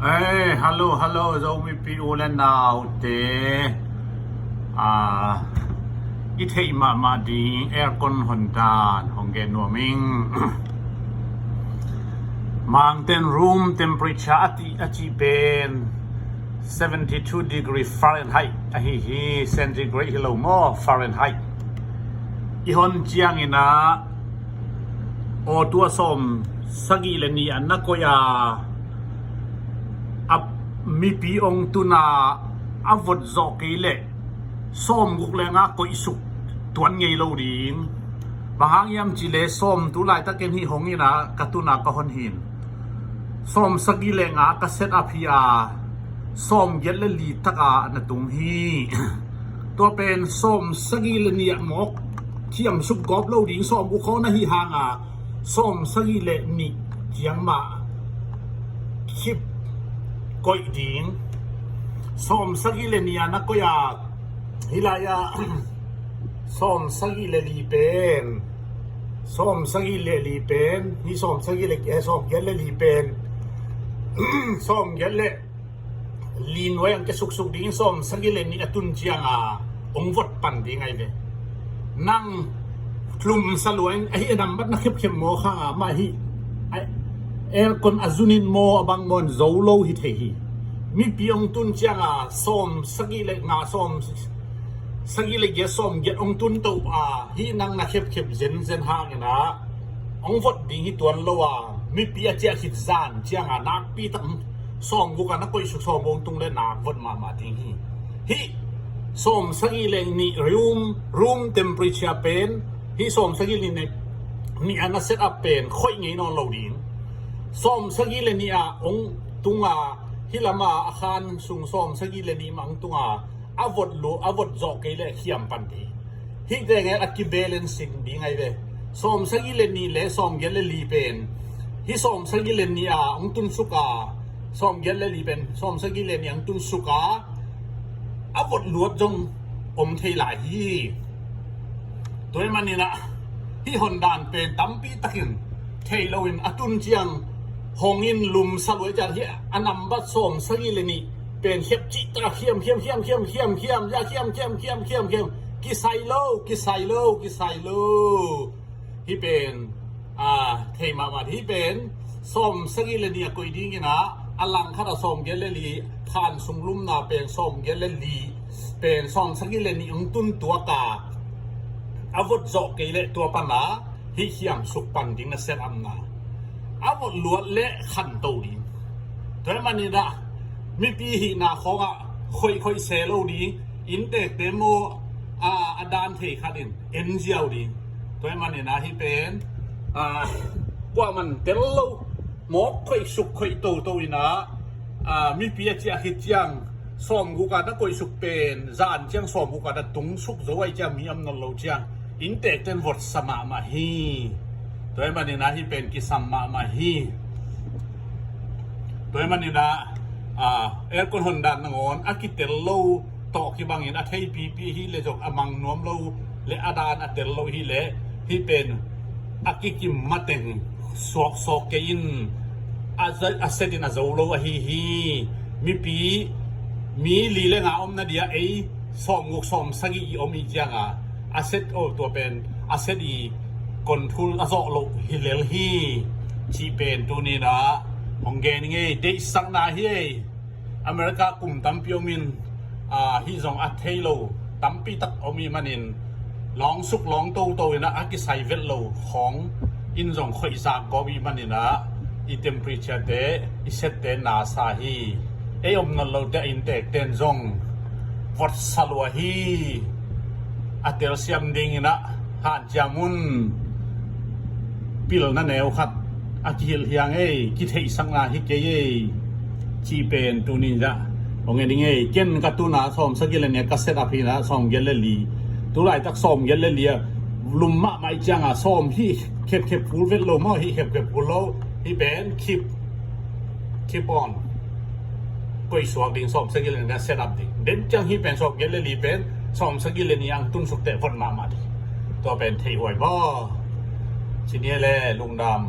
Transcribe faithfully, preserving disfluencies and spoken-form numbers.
Ei, hallo, hallo, Zomipi u le naute. Ah, i theih mahmah ding aircon hon dan hong gen nuam ing. Mangten room temperature a ti a cih pen seventy two degree Fahrenheit ahi hi, centigrade hi lo maw, Fahrenheit. I hon ciangin ah aw tua sawm sagih le nih a na koih a, a mipi ong tun a, a vot zawh kei leh sawm guk le nga koih suk tuan ngei lo ding. Bang hang hiam cih leh sawm tu laitakin hih hong in ah ka tun a ka hon hi. Sawm sagih le nga ka set up hi a, sawm giat le li tak a na tung hi. Tua pen sawm sagih le nih ah mawk thiam suk gawp lo ding, sawm guk khawng na hih hang a sawm sagih le nih ciang mah khip koih ding. Sawm sagih le nih a na koih a, hih lai ah sawm sagih le li pen, sawm sagih le li pen, hih sawm sagih le, eh, sawm giat le li pen sawm giat le li nuai ang kia suksuk ding, sawm sagih le nih a tun ciang a ong vot pan ding ahi ve. Nang tlum sa lua in, ahi a nambat na khepkhep maw, khang a mah hi. Ai, aircon a zun in maw, a bang maw in zo lo hi thei hi. Mipi ong tun ciang a sawm sagih le nga, sawm sagih le giat, sawm giat ong tun to a, hih nang na khepkhep zenzen hangin ah ong vot ding hi tuan lo a, mipi a ciah khit zan ciang a nakpi tak sawm guk a na koih suk, sawm ong tung le nak vot mahmah ding hi. Hih sawm sagih le nih room, room temperature pen, hih sawm sagih le nih, nih a na set up pen khoih ngei nawn lo ding. Sawm sagih le nih a ong tung a, hih lam a a khan sung sawm sagih le nih mah ong tung a, a vot lu, a vot zawh kei leh khiam pan ding. Hih teng a kibalancing ding ahi ve. Sawm sagih le nih le sawm giat le li pen, hih sawm sagih le nih a ong tun suk a, sawm giat le li pen sawm sagih le nih a ong tun suk a, a vot luat zong om thei lai hi. Tua ahih manin ah hih hon dan pen tampi takin thei lo in, a tun ciang hong in lum sa lua ciang, hih a nambat sawm sagih le nih pen khep cih tak a khiam, khiam, khiam, khiam, khiam, khiam, ya khiam, khiam, khiam, khiam, khiam, kisai lo, kisai lo, kisai lo. Hih pen, a, thei mahmah, hih pen sawm sagih le nih a koih dingin ah, a langkhat a sawm giat le li khan sung lumna pen, sawm giat le li pen sawm sagih le nih ong tun tuak a, a vot zawh kei leh tua pan a hih khiam suk pan ding na set up na. A vot luat leh khanto ding. Tua ahih manin ah mipi hihna khawng ah khoih khoih se lo ding. Inntekte maw, a, a dan thei khat in en ziau ding. Tua ahih manin ah hih pen, a, kuaman tel lo, mawk khoih suk khoih toto in ah, a, mipi a ciah khit ciang sawm guk a na koih suk pen zan ciang sawm guk a na tung suk zo ahih ciang mi om nawn lo ciang inntekten vot sa mahmah hi. Tua ahih manin ah hih pen kisam mahmah hi. Tua ahih manin ah, a, aircon hon dan nangawn a kitel lo tawh kibangin a theipipi hi leh zong, a mang nuam lo leh a dan a tel lo hi leh, hih pen a kikim mateng suaksawk kei in, a za-, a set in a zo lo ahi hi. Mipi, mi li le nga omna dia ei sawm guk sawm sagih i om i ciang a, a set, o, tua pen a set i control a zawh loh hi lel hi. Cih pen tuni in ah hong gen ing ei, deihsakna hi ei. America kum tampi om in, a, hih zong a thei lo tampi tak om i hih manin, lawng suk lawng toto in ah a kisai vet lo khawng in zong khoih zak gawp i hih manin ah, i temperature te, i set te na sa hi. Ei om nawn lote a inntekten zong vot sa lua hi. A telsiam dingin ah hanciam un. Pilna neu khat a kihilh hi hang ei, kitheihsakna hi kei ei. Cih pen tuni in ah hong en ing ei. Ken ka tun a sawm sagih le nih ka set up hi in ah, sawm giat le li. Tu laitak sawm giat le li a lum mahmah i ciang a, sawm hih khepkhep kul vet lo maw, hih khepkhep kul lo. Hih pen keep, keep on. Koih suak ding, sawm sagih le nih a set up ding. Den ciang hih pen sawm giat le li pen sawm sagih le nih a ong tun suk teh vot mahmah ding. Tua pen thei huai maw. Ci ni le, lungdam.